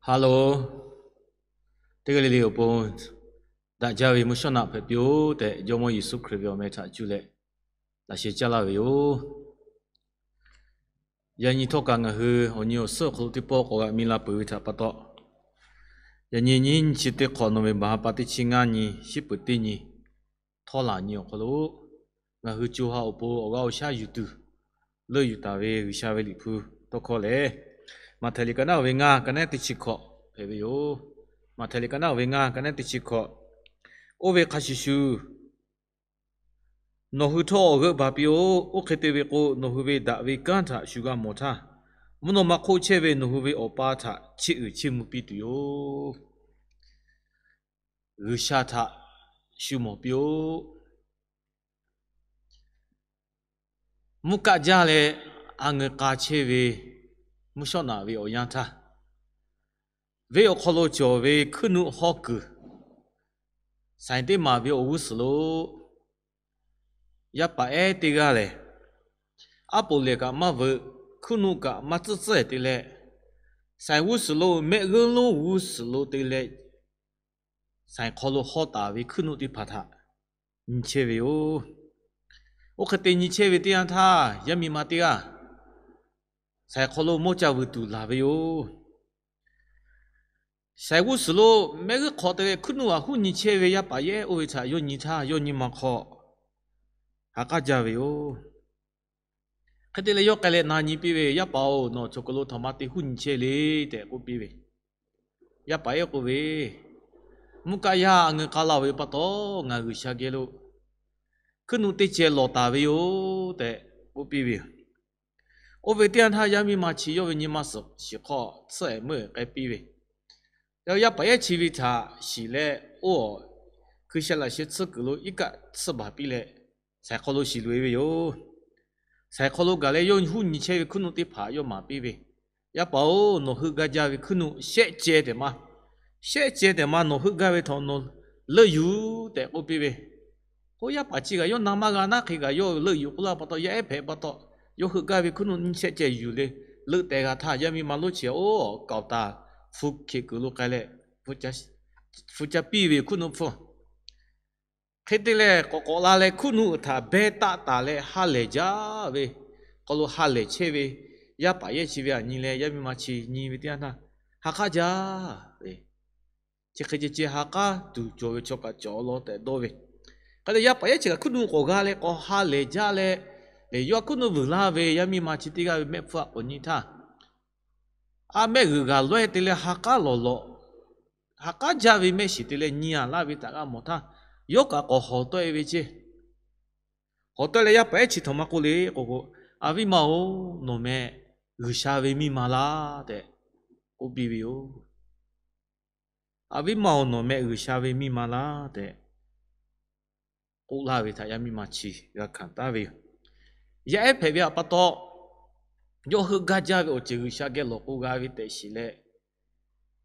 Hello, teˇ g'aˇ le le awˬ pon daꞈ jaˇ ve mvuhˇ shawˉ naꞈ hpehꞈ piˇ-oˆ tehꞈ, Jawˇmawˇ Yeˍsuˆ Hkriꞈ ve awˬ meh htaꞈ cuˇ leh laꞈ sheh caˇ laˇ ve yoˬ. Yaꞈ nyi htawˇ kaꞈ ngaˬ hui awˬ nyi awˬ suhˉ awˬ hk'aw lo teˇ pawˆ k'awꞈ g'a mi la peuˬ ve htaꞈ pa taw, yaꞈ nyi nyiˇ nyi chi teˇ hk'awꞈ November ha pa teˇ chi ngaˇ nyi, shiˉ peuˬ teˇ nyi, htawˇ laˬ nyi awˬ hk'aw lo ngaˬ hui co ha awˬ pon awˬ g'aˇ awˬ shaˉ yuˬ tuˬ leuˆ yuˬ taˍ ve G'uiˬsha ve Liꞈ hpu tawˇ hkawˇ lehˬ, Maꞈhtehˍ liꞈ ka naˉ ve ngaˇ, ka naˉ teˇ chi hkawꞈ hpehꞈ ve yoˬ. Maꞈhtehˍ liꞈ ka naˉ ve ngaˇ, ka naˉ teˇ chi hkawꞈ. Oˇ ve hk'a shuˍ shuˍ, nawˬ hui htawˇ awˬ g'euˆ baˬ piˇ-oˆ. Oˇ hk'e te ve k'o, nawˬ hui ve daꞈ ve kanˉ htaꞈ shu g'a mawˬ htaˇ, mvuhˇ naw ma hk'oˆ chehˇ ve nawˬ hui ve Awˬ pa htaꞈ chiˇ uiˍ chiˇ mvuh piˇ tuˬ yoˬ. G'uiˬsha htaꞈ shu mawˬ piˇ-oˆ. Mvuhˇ kaˆ jaˇ leh a ngeu k'a chehˇ ve mvuhˇ shawˉ naꞈ ve awˬ yanˇ htaˇ, venˇ awˬ hk'aw lo cawˬ ve hkuiˉ nuˆ hawˉ kuiˬ, saiˍ teˇ maˬ ve awˬ g'uˇ suhˍ lo yaˇ paˍ ehˉ teˇ g'aˇ lehˬ, aˉ poˍ lehˬ kaꞈ maˇ veuꞈ, hkuiˉ nuˆ kaꞈ maˇ tcuhˉ tcuhˉ te leh, saiˍ g'uˇ suhˍ lo mehˆ g'euˆ lonˉ g'uˇ suhˍ lo te leh, saiˍ hk'aw lo hawˉ taˍ ve hkuiˉ nuˆ teˇ hpaˍ htaꞈ nyi chehˇ ve yoˬ. Oˇ hk'e te nyi chehˇ ve teˇ yanˇ htaˇ, yaˇ miˇ ma teˇ g'aˇ saiˍ hk'aw lo mawˇ ca vuiˬ tuˬ laˬ ve yoˬ. Saiˍ g'uˇ suhˍ lo mehˆ g'euˆ hk'awꞈ te leh hkuiˉ nuˆ g'aꞈ huˉ nyi chehˇ ve yaˇ paˍ yehˉ oˇ ve htaꞈ yawˇ nyi htaˇ, yawˇ nyi ma hk'aw ha k'aˉ jaˇ ve yoˬ. Hk'e te leh yawˇ k'ai leh na nyi piˇ ve, Yaˇ paˍ-oˬ, nawˬ chaw hk'aw lo htaꞈ ma te huˉ nyi chehˇ le tehꞈ k'oˆ piˇ ve. Yaˇ paˍ ehˉ k'oˆ ve, Mvuhˇ kaˆ yaˇ a ngeu k'a la ve pa taw, ngaˬ G'uiˬsha geh lo hkuiˉ nuˆ teˇ ceh lawˬ taˍ ve yoˬ tehꞈ k'oˆ piˇ ve yoˬ. Oˇ ve teˇ yanˇ htaˇ, yaˇ miˇ ma chi yawˇ ve nyi ma suhˍ shiˍ hk'aw tsuhˇ ehˍ meuˇ k'ai piˇ ve, yaˇ paˍ yehˉ chi ve htaꞈ shiˍ leh, oˇ hkui sha laꞈ sheh tsuhˇ kuiˬ lo iˉ kaˆ tsuhˇ baˬ piˇ leh, saiˍ hk'aw lo shiˍ loꞈ-e ve yoˬ. Saiˍ hk'aw lo gaˬ leh yawˇ huˉ nyi chehˇ ve hkuiˉ nuˆ teˇ hpaˍ yawˇ maˍ piˇ ve, Yaˇ paˍ-oˬ, nawˬ heuˆ gaˇ jaˇ ve hkuiˉ nuˆ shehˆ ceh tehꞈ maˇ, shehˆ ceh tehꞈ maˇ nawˬ heuˆ gaˇ ve htawˇ nawˬ leuˆ yuˬ tehꞈ k'oˆ piˇ ve. K'o, yaˇ paˍ chi kaꞈ yawˇ na maˇ g'a naˉ hk'e kaꞈ yawˇ leuˆ yuˬ k'oˆ laˇ pa taw, yaˇ ehˉ hpehꞈ pa taw, yawˇ heuˆ gaˇ ve hkuiˉ nuˆ nyiˇ shehˆ ceh yuˬ leh leuˆ teh g'a htaˇ, yaˇ miˇ ma lonˉ chi oˇ kaoˍ taˍ hpu hkeꞈ kuiˬ lo k'ai leh, hpu ca piˇ ve hkuiˉ nuˆ hpfuhˇ. Hk'e te leh, k'awꞈ k'awꞈ la leh hkuiˉ nuˆ htaꞈ behˇ taˆ taˍ leh ha lehˬ jaˇ ve hk'aw lo ha lehˬ chehˇ ve yaˇ paˍ yehˉ chi ve aꞈ nyi leh, yaˇ miˇ ma chi nyi ve teˇ yanˇ htaˇ, ha k'aˉ jaˇ ve, chi hk'e ceh ceh ha k'aˉ tuˬ cawˬ ve chaw kaꞈ cawˬ law tehꞈ dawˇ ve. Hk'e te yaˇ paˍ yehˉ chi kaꞈ hkuiˉ nuˆ k'awꞈ g'a leh k'awꞈ ha lehˬ jaˇ leh, yawˇ hkuiˉ nuˆ vuiˬ laˇ ve yaˇ miˇ ma chi teˇ g'aˇ ve mehˆ hpfuhˇ aꞈ k'awꞈ nyi htaˇ, a mehˆ g'uiˬ g'aˬ lawehˇ te leh ha k'aˉ lawˬ lawꞈ, ha k'aˉ jaˇ ve mehˆ shiˍ te leh nyi a laˇ ve htaꞈ g'a mawˬ htaˇ, yawˇ kaꞈ k'awꞈ hawˬ tawˆ-e ve ceˇ. Hawˬ tawˆ-e leh yaˇ paˍ ehˉ chi htaꞈ maˇ k'oˆ le k'o k'o, Aˬ viˉ ma-oˬ, nawˬ meh G'uiˬsha ve miˇ ma laˇ tehꞈ k'oˆ piˇ ve yoˬ. Aˬ viˉ ma-oˬ, nawˬ meh G'uiˬsha ve miˇ ma laˇ tehꞈ k'oˆ laˇ ve htaꞈ yaˇ miˇ ma chi g'a hkanˍ taˉ ve yoˬ. Yaˇ ehˉ hpehꞈ ve aꞈ pa taw, yawˇ heuˆ gaˇ jaˇ ve awˬ ceuˬ G'uiˬsha geh lawˬ k'o g'a ve tehꞈ shiˍ leh,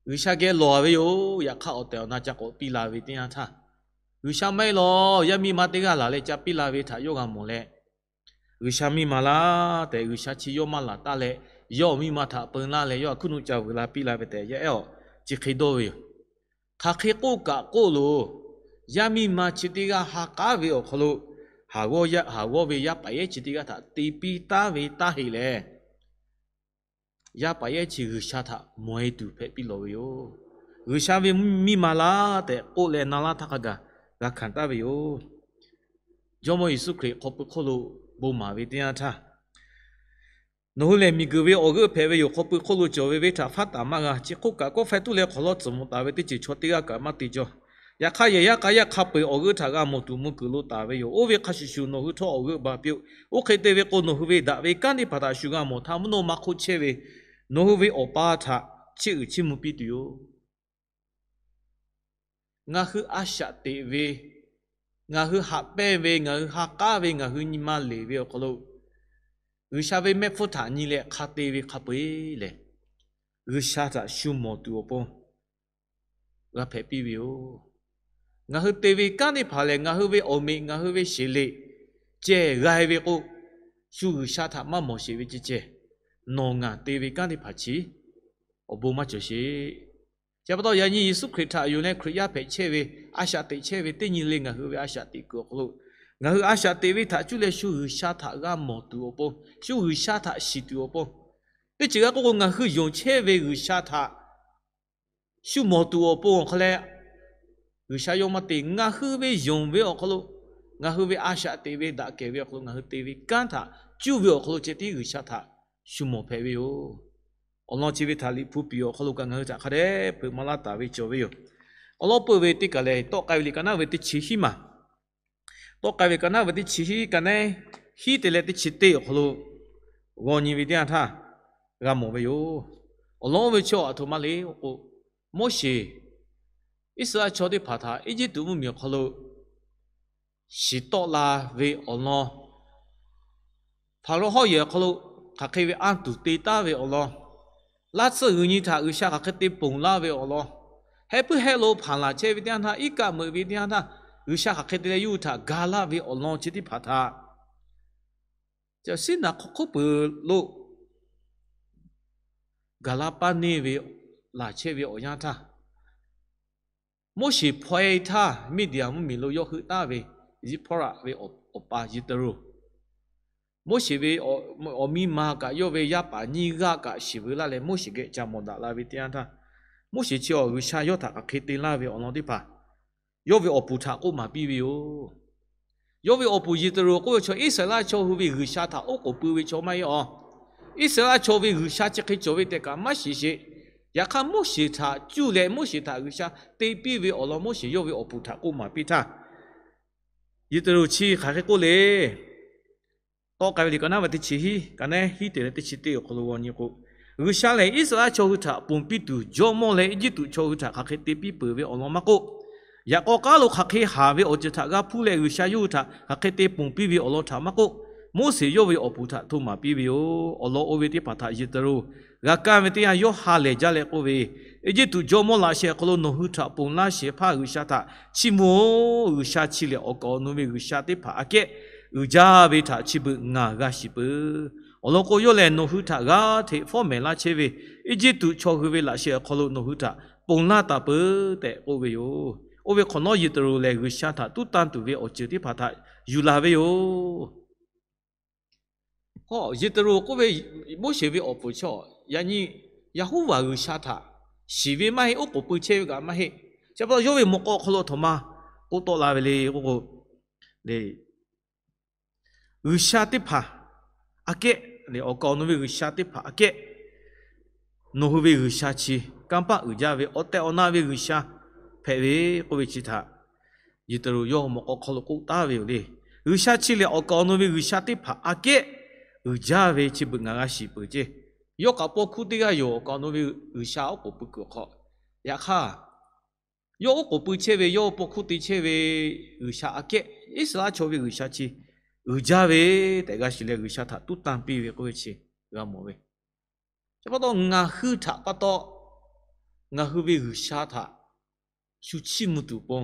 G'uiˬsha geh lawˬ a ve yoˬ. Yaꞈ hk'aˇ, awˬ tehˬ awˬ na ca k'awꞈ piˇ la ve teˇ yanˇ htaˇ, G'uiˬsha maˇ heˆ lawˬ, yaˇ miˇ ma teˇ g'aˇ laˬ leh ca piˇ la ve htaꞈ yawˇ g'a mawˬ leh, G'uiˬsha miˇ ma laˇ tehꞈ G'uiˬsha chi yawˇ maˇ laˬ taˉ leh, yawˇ awˬ miˇ ma htaꞈ peu laˇ leh yawˇ htaꞈ hkuiˉ nuˆ ca vuiˬ la piˇ la ve tehꞈ yaˇ ehˉ-oˬ, chi hk'e dawˇ ve yoˬ. Hk'aˬ hk'e k'oˆ kaꞈ k'oˆ loˬ, yaˇ miˇ ma chi teˇ g'aˇ ha k'aˉ ve awˬ hk'aw lo, haˍ g'awˇ ve yaˇ paˍ yehˉ chi teˇ g'aˇ htaꞈ te piˇ taˉ ve taˇ heˆ leh, yaˇ paˍ yehˉ chi G'uiˬsha htaꞈ mawˬ-e tuˬ hpehꞈ piˇ lawˬ ve yoˬ. G'uiˬsha ve miˇ ma laˇ tehꞈ k'oˆ leh na laˇ htaˇ hk'a gaˬ g'a hkanˍ taˉ ve yoˬ. Jawˇmawˇ Yeˍsuˆ Hkriꞈ hk'aw pui hk'oˆ lo bon maˍ ve teˇ yanˇ htaˇ, nawˬ hui lehˬ miˬguiˬ ve awˬ g'euˆ hpehꞈ ve yoˬ. Hk'aw pui hk'oˆ lo cawˬ ve venˇ htaꞈ faˉ taˍ maˇ g'a. Chi hk'oˆ kaꞈ, kawˆ faiˇ tuˉ leh hk'awꞈ lawˉ tcuhˍ mvuh taˍ ve teˇ ceuˬ chaw teˇ g'aˇ kaꞈ maˇ te cawˇ. Yaꞈ hk'aˇ, yehˬ yaˇ k'a yaˇ hk'a peu-eˬ awˬ g'euˆ htaꞈ g'a mawˬ tuˬ mvuh kuiˬ lo taˍ ve yoˬ. Oˇ ve hk'a shuˍ shuˍ nawˬ hui htawˇ awˬ g'euˆ ba piˇ-oˆ. Oˇ hk'e te ve k'o, nawˬ hui ve daꞈ ve kanˉ teˇ hpaˍ htaꞈ shu g'a mawˬ htaˇ, mvuhˇ naw ma hk'oˆ chehˇ ve nawˬ hui ve Awˬ pa htaꞈ chiˇ uiˍ chiˇ mvuh piˇ tuˬ yoˬ. Ngaˬ hui a shaꞈ teꞈ ve, ngaˬ hui haꞈ pehnˇ ve, ngaˬ hui ha k'aˉ ve, ngaˬ hui nyi ma leˬ ve awˬ hk'aw lo, G'uiˬsha ve mehˆ hpfuhˇ htaꞈ nyi leh hk'a te ve hk'a peu-eˬ lehˬ, G'uiˬsha htaꞈ shu mawˬ tuˬ awˬ pon g'a hpehꞈ piˇ ve yoˬ. Ngaˬ hui te ve kanˉ teˇ hpaˍ lehˬ, ngaˬ hui ve awˬ meꞈ, ngaˬ hui ve sheˍ leꞈ ceh g'a-e ve k'o, shu G'uiˬsha htaꞈ maˇ mawˬ sheˍ ve ceh ceh, nawˬ ngaˬ te ve kanˉ teˇ hpaˍ chi awˬ bon maˇ cawˬ sheˍ. Chi pa taw yaꞈ nyi Yeˍsuˆ Hkriꞈ htaꞈ yonˍ leh Hkriꞈ yaˇ hpehꞈ chehˇ ve, a shaꞈ teꞈ chehˇ ve teˇ nyi le ngaˬ hui ve a shaꞈ teꞈ kuiˬ awˬ hk'aw lo, ngaˬ hui a shaꞈ teꞈ ve htaꞈ cuˇ leh shu G'uiˬsha htaꞈ g'a mawˬ tuˬ awˬ pon, shu G'uiˬsha htaꞈ shiˍ tuˬ awˬ pon, teˇ ceuˬ g'a k'oˆ k'o ngaˬ hui yonˍ chehˇ ve G'uiˬsha htaꞈ shu mawˬ tuˬ awˬ pon awˬ hk'aw leh, G'uiˬsha yawˇ maˇ te. Ngaˬ hui ve yonˍ ve awˬ hk'aw lo, ngaˬ hui ve a shaꞈ teꞈ ve daꞈ kehˬ ve awˬ hk'aw lo ngaˬ hui te ve kanˉ htaꞈ cuˇ ve awˬ hk'aw lo ceh tiˉ G'uiˬsha htaꞈ shu mawˬ hpehꞈ ve yoˬ. Awˬ lawn chi ve htaꞈ Liꞈ hpu piˍ awˬ hk'aw lo kaꞈ ngaˬ hui htaꞈ hk'a dehꞈ hpeuꞈ maˍ laˇ taˍ ve cawˬ ve yoˬ. Awˬ lawn peuˇ ve teˇ kaˬ lehˬ, tawˆ k'ai ve liꞈ ka naˉ ve teˇ chi hiˉ maˬ, tawˆ k'ai ve ka naˉ ve teˇ chi hiˉ ka naˉ hiˉ te leh teˇ chi teˇ awˬ hk'aw lo g'aw nyi ve teˇ yanˇ htaˇ g'a mawˬ ve yoˬ. Awˬ lawn oˇ ve chaw aˬ htoꞈ ma le k'o, Moˉseˍ Iˉsaˍreˍlaˆ chaw teˇ hpaˍ htaꞈ Eˇjiˇtuꞈ mvuhˇmiˬ awˬ hk'aw lo shiˍ tawˆ la ve awˬ lawn, Hpaˍrawˇ hawˉ yehˬ awˬ hk'aw lo hk'aˬ hk'e ve anˇ tuˬ te taˉ ve awˬ lawn, laˇ tsuhˇ g'uiˬ nyi htaꞈ G'uiˬsha hk'aˬ hk'e te ponˬ laˇ ve awˬ lawn, heh puiˉ heh lo hpanˍ laˬ chehˇ ve teˇ yanˇ htaˇ, iˉ kaˆ meuꞈ ve teˇ yanˇ htaˇ, G'uiˬsha hk'aˬ hk'e te leh yawˇ hui htaꞈ ga laˇ ve awˬ lawn chi teˇ hpaˍ htaꞈ Siˉnaˍ hk'aw hk'oˆ peuˬ lo gaˬ la paˇ neˇ ve laˬ chehˇ ve awˬ yanˇ htaˇ, Moˉseˍ hpaw-e htaˇ Miˇdiˍaˍ mvuhˇmiˬ lo yawˇ heuˆ taˍ ve Ziˇhpawˇraꞈ ve awˬ pa Yeˍteˍroˍ, Moˉseˍ ve awˬ miˇ ma kaꞈ yawˇ ve yaˇ paˍ nyiˇ g'aˇ kaꞈ shiˍ veu laˇ leh Moˉseˍ geh ca mawˬ daꞈ la ve teˇ yanˇ htaˇ, Moˉseˍ chi awˬ G'uiˬsha yawˇ htaꞈ hk'aˬ hk'e te laˇ ve awˬ lawn teˇ hpaˍ yawˇ ve awˬ puˍ htaꞈ k'oˆ maˍ piˇ ve yoˬ. Yawˇ ve awˬ puˍ Yeˍteˍroˍ k'oˆ ve chaw Iˉsaˍreˍlaˆ chaw hui ve G'uiˬsha htaꞈ oˉ k'oˍ pui ve chaw maˇ heˆ awˬ. Iˉsaˍreˍlaˆ chaw ve G'uiˬsha chi hk'e cawˬ ve tehꞈ kaꞈ maˇ shiˍ sheˍ. Yaꞈ hk'aˇ Moˉseˍ htaꞈ cuˇ leh Moˉseˍ htaꞈ G'uiˬsha te piˇ ve awˬ lawn Moˉseˍ yawˇ ve awˬ puˍ htaꞈ k'oˆ maˍ piˇ htaˇ, Yeˍteˍroˍ chi hk'aˬ hk'e k'oˆ le. Tawˆ k'ai ve liꞈ ka naˉ ve teˇ chi hiˉ ka naˉ hiˉ te leh teˇ chi teˇ awˬ hk'aw lo g'aw nyi k'o, G'uiˬsha lehˬ Iˉsaˍreˍlaˆ chaw hui htaꞈ ponˬ piˇ tuˬ jawˇmawˇ leh Eˇjiˇtuꞈ chaw hui htaꞈ hk'aˬ hk'e te piˇ peuˬ ve awˬ lawn maˇ k'oˆ, yaꞈ k'aw k'aˉ lo hk'aˬ hk'e haˍ ve awˬ ceuˬ htaꞈ g'a hpuˇ leh G'uiˬsha yawˇ hui htaꞈ hk'aˬ hk'e te ponˬ piˇ ve awˬ lawn htaꞈ maˇ k'oˆ, Moˉseˍ yawˇ ve awˬ puˍ htaꞈ hto maˍ piˇ ve yoˬ. Awˬ lawn oˇ ve teˇ hpaˍ htaꞈ Yeˍteˍroˍ g'a kaˇ ve teˇ yanˇ, yawˇ ha lehˬ jaˇ leh k'oˆ ve, Eˇjiˇtuꞈ jawˇmawˇ laꞈ sheh awˬ hk'aw lo nawˬ hui htaꞈ ponˬ laˇ shehˍ hpaˇ G'uiˬsha htaꞈ chiˇ mvuh-oˬ. G'uiˬsha chi lehˬ awˬ kaˍ awˬ nu ve G'uiˬsha teˇ hpaˍ aꞈ kehˉ uiˍ jaˇ ve htaꞈ chi beuꞈ ngaˬ g'a shiˍ peuˬ. Awˬ lawn k'o, yawˇ lehˬ nawˬ hui htaꞈ g'aˇ hteꞈ fawˉ mehˍ laˇ chehˇ ve Eˇjiˇtuꞈ chaw hui ve laꞈ sheh awˬ hk'aw lo nawˬ hui htaꞈ ponˬ laˇ taˍ peuˬ tehꞈ k'oˆ ve yoˬ. Oˇ ve hk'awꞈ nawˉ Yeˍteˍroˍ lehˬ G'uiˬsha htaꞈ tuˉ tanˇ tuˬ ve awˬ ceuˬ teˇ hpaˍ htaꞈ yuˬ laˬ ve yoˬ. Hk'o, Yeˍteˍroˍ k'oˆ ve, Moˉseˍ ve awˬ puˍ chaw, yaꞈ nyi Yeˍhoˉvaˬ G'uiˬsha htaꞈ shiˍ ve maˇ heˆ, oˉ k'oˍ pui chehˇ ve kaꞈ maˇ heˆ. Chi pa taw yawˇ ve mawꞈ k'aw awˬ hk'aw lo a htoꞈ ma k'oˆ tawˆ la ve le k'oˆ k'o, le, G'uiˬsha teˇ hpaˍ aꞈ kehˉ, awˬ kaˍ awˬ nu ve G'uiˬsha teˇ hpaˍ aꞈ kehˉ nawˬ hui ve G'uiˬsha chi kanˇ paˆ uiˍ jaˇ ve awˬ tehˬ awˬ na ve G'uiˬsha hpehꞈ ve k'oˆ ve chi htaꞈ Yeˍteˍroˍ yawˇ mawꞈ k'aw hk'aw lo k'oˆ taˍ ve yoˬ le. G'uiˬsha chi lehˬ awˬ kaˍ awˬ nu ve G'uiˬsha teˇ hpaˍ aꞈ kehˉ uiˍ jaˇ ve chi beuꞈ ngaˬ g'a shiˍ peuˬ ceˇ. Yawˇ kaꞈ paw hkuˇ teˇ g'aˇ yoˬ, awˬ kaˍ awˬ nu ve G'uiˬsha oˉ k'oˍ pui kuiˬ awˬ hk'aw. Yaꞈ hk'aˇ, yawˇ oˉ k'oˍ pui chehˇ ve, yawˇ paw hkuˇ te chehˇ ve G'uiˬsha aꞈ kehˉ Iˉsaˍreˍlaˆ chaw ve G'uiˬsha chi uiˍ jaˇ ve tehꞈ g'a shiˍ leh G'uiˬsha htaꞈ tuˉ tanˇ piˇ ve k'oˆ ve chi g'a mawˬ ve. Chi pa taw ngaˬ hui htaꞈ pa taw ngaˬ hui ve G'uiˬsha htaꞈ shu chiˇ mvuh tuˬ pon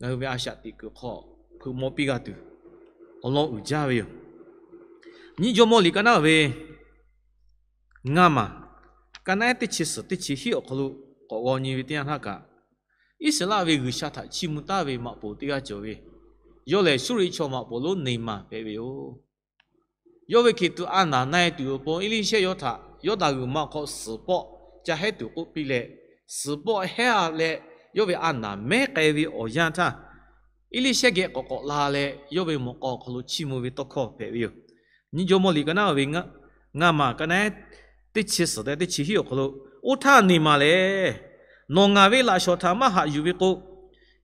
ngaˬ hui ve a shaꞈ teꞈ kuiˬ hk'aw hpeuꞈ maw piˇ g'a tuˬ awˬ lawn uiˍ jaˇ ve yoˬ. Nyiˇ Jawˇmawˇ liꞈ ka naˉ ve ngaˇ maˬ, ka naˉ teˇ chi suhˍ teˇ chi hiˉ awˬ hk'aw lo k'awꞈ g'aw nyi ve teˇ yanˇ htaˇ kaꞈ, Iˉsaˍreˍlaˆ ve G'uiˬsha htaꞈ chiˇ mvuh taˍ ve maꞈ poˍ teˇ g'aˇ cawˬ ve, yawˇ lehˬ Suˇriˆ chaw maꞈ poˍ lonˉ Neˍmaˍ hpehꞈ ve yoˬ. Yawˇ ve hkiˬ tuꞈ a naˍ na-e tuˬ awˬ pon Eˇliˇshehˇ yawˇ htaꞈ Yawˇdanˍ g'uiˬ ma awˬ hk'aw suhˍ pawˆ ca hehˉ tuˬ k'oˆ piˇ leh, suhˍ pawˆ hehˉ-a leh yawˇ ve a naˍ mehˉ k'ai ve awˬ yanˇ htaˇ, Eˇliˇshehˇ geh k'awꞈ k'awꞈ la leh yawˇ ve mawꞈ k'aw awˬ hk'aw lo chiˇ mvuh ve tawˇ hkawˇ hpehꞈ ve yoˬ. Nyiˇ Jawˇmawˇ liꞈ ka naˉ ve ngaˇ maˬ, ka naˉ teˇ chi suhˍ tehꞈ teˇ chi hiˉ awˬ hk'aw lo, Oˇ htaˇ Neˍmaˍ lehˬ, nawˬ ngaˬ ve laꞈ shawˍ htaꞈ maˇ haꞈ yuˬ ve k'o,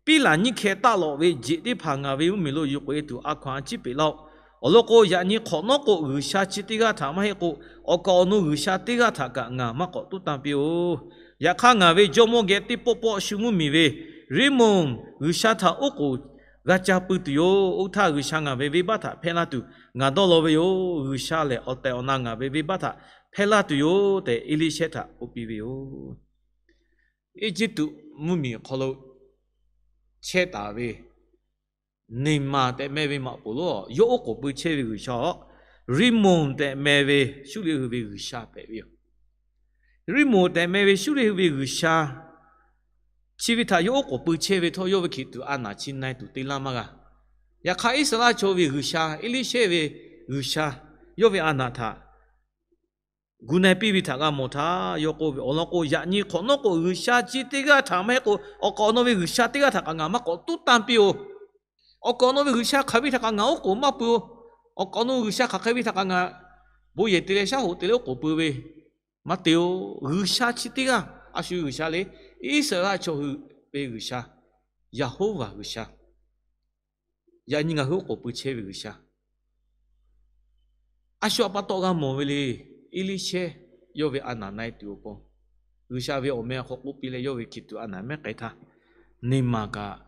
piˉ laˬ nyiˇ hkeh taˆ lawꞈ ve jeꞈ teˇ hpaˍ ngaˬ ve mvuhˇmiˬ lo yuˬ k'oꞈ-e tuˬ a hkaw-anˬ ciˉ peꞈ laˇ-oˆ. Awˬ lawn k'o, yaꞈ nyi hk'awꞈ nawˉ k'o G'uiˬsha chi teˇ g'aˇ htaꞈ maˇ heˆ k'o, awˬ kaˍ awˬ nu G'uiˬsha teˇ g'aˇ htaꞈ kaꞈ ngaˬ maˇ k'awꞈ tuˉ tanˇ piˇ-oˆ. Yaꞈ hk'aˇ, ngaˬ ve jawˇmawˇ geh teˇ pawˆ pawˆ shu mvuhˇmiˬ ve Riˉmonˍ G'uiˬsha htaꞈ oˉ k'oˍ g'a ca pui tuˬ yoˬ. Oˇ htaˇ, G'uiˬsha ngaˬ ve venˇbaˆ htaꞈ hpehˇ laˇ tuˬ ngaˬ dawˇ law ve yoˬ. G'uiˬsha lehˬ awˬ tehˬ awˬ na ngaˬ ve venˇbaˆ htaꞈ hpehˇ laˇ tuˬ yoˬ tehꞈ, Eˇliˇshehˇ htaꞈ k'oˆ piˇ ve yoˬ. Eˇjiˇtuꞈ mvuhˇmiˬ awˬ hk'aw lo chehˇ taˍ ve Neˍmaˍ tehꞈ meh ve maꞈ poˍ lonˉ, yawˇ oˉ k'oˍ pui chehˇ ve G'uiˬsha-oˬ, Riˉmonˍ tehꞈ meh ve Suˇriˆ hui ve G'uiˬsha hpehꞈ ve yoˬ. Riˉmonˍ tehꞈ meh ve Suˇriˆ hui ve G'uiˬsha chi ve htaꞈ yawˇ oˉ k'oˍ pui chehˇ ve htawˇ, yawˇ ve hkiˬ tuˬ a naˍ chi na-e tuˬ te laˇ maˇ g'a. Yaꞈ hk'aˇ, Iˉsaˍreˍlaˆ chaw ve G'uiˬsha, Eˇliˇshehˇ ve G'uiˬsha, yawˇ ve a naˍ htaꞈ gu na-e piˇ ve htaꞈ g'a mawˬ htaˇ, yawˇ k'oˆ ve awˬ lawn k'o, yaꞈ nyi hk'awꞈ nawˉ k'o, G'uiˬsha chi teˇ g'aˇ htaꞈ maˇ heˆ k'o, awˬ kaˍ awˬ naw ve g'uiˬsha teˇ g'aˇ htaꞈ kaꞈ ngaˬ maˇ k'awꞈ tuˉ tanˇ piˇ-oˬ. Awˬ kaˍ awˬ naw ve g'uiˬsha hk'aˬ ve htaꞈ kaꞈ ngaˬ oˉ k'oˍ maˇ pui-oˬ. Awˬ kaˍ awˬ naw g'uiˬsha hk'aˬ hk'e ve htaꞈ kaꞈ ngaˬ bon yehˬ te leh shaˉ hoꞈ te leh oˉ k'oˍ pui ve maˇ te-oˬ. G'uiˬsha chi teˇ g'aˇ, a shu G'uiˬsha le, Iˉsaˍreˍlaˆ chaw hui ve G'uiˬsha, Yeˍhoˆvaˬ G'uiˬsha, yaꞈ nyi ngaˬ hui oˉ k'oˍ pui chehˇ ve G'uiˬsha. A shu htaꞈ pa taw g'a mawˬ ve le. Eˇliˇshehˇ yawˇ ve a naˍ na-e tuˬ awˬ pon, G'uiˬsha ve awˬ meh awˬ hk'aw k'oˆ piˇ leh, yawˇ ve hkiˬ tuˬ a naˍ mehˉ k'ai htaˇ, neˇ maˬ kaꞈ